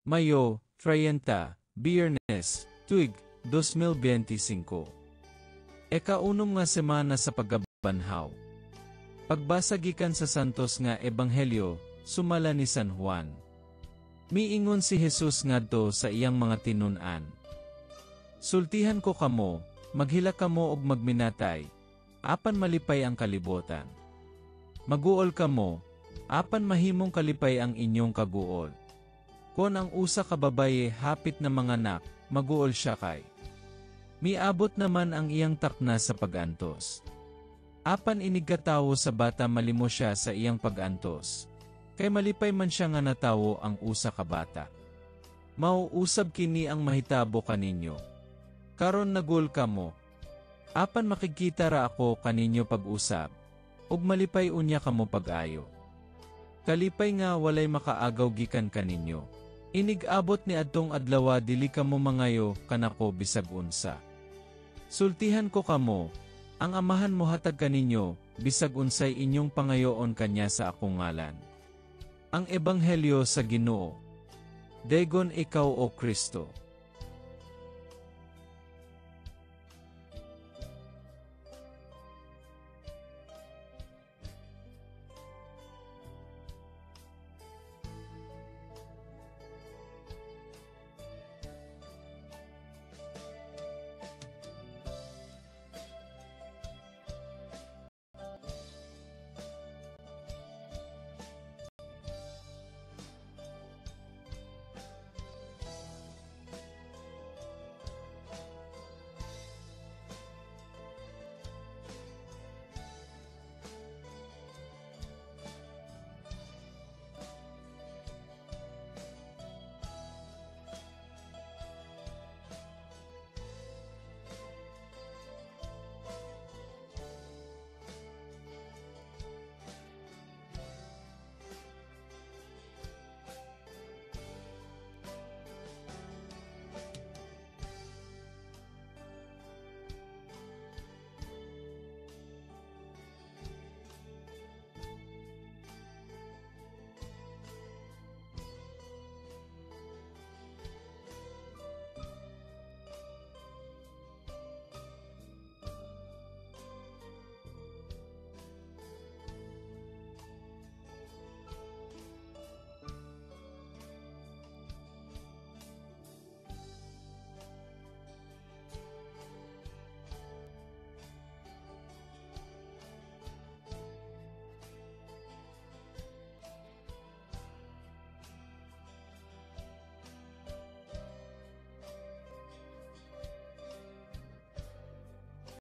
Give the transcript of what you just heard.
Mayo, 30, Biyernes, tuig, 2025. Eka-unom nga semana sa pagkabanhaw. Pagbasa gikan sa Santos nga Ebanghelyo, sumala ni San Juan. Miingon si Jesus ngadto sa iyang mga tinun-an, "Sultihan ko kamo, maghilak kamo og magminatay, apan malipay ang kalibutan. Maguol kamo, apan mahimong kalipay ang inyong kaguol. Kon ang usa ka babaye hapit na manganak, maguol siya kay miabot naman ang iyang takna sa pag-antos. Apan inigkatawo sa bata, malimos siya sa iyang pag-antos, kay malipay man siya nga natawo ang usa ka bata. Mao usab kini ang mahitabo kaninyo. Karon naguol kamo. Apan makigkita ra ako kaninyo pag-usab, ug malipay unya kamo pag-ayo. Kalipay nga walay makaagaw gikan kaninyo. Inig-abot ni adtong adlawa, dili kamo mangayo kanako bisag unsa. Sultihan ko kamo, ang Amahan mohatag kaninyo bisag unsay inyong pangayoon kanya sa akong ngalan." Ang Ebanghelyo sa Ginoo. Daygon ikaw, O Kristo.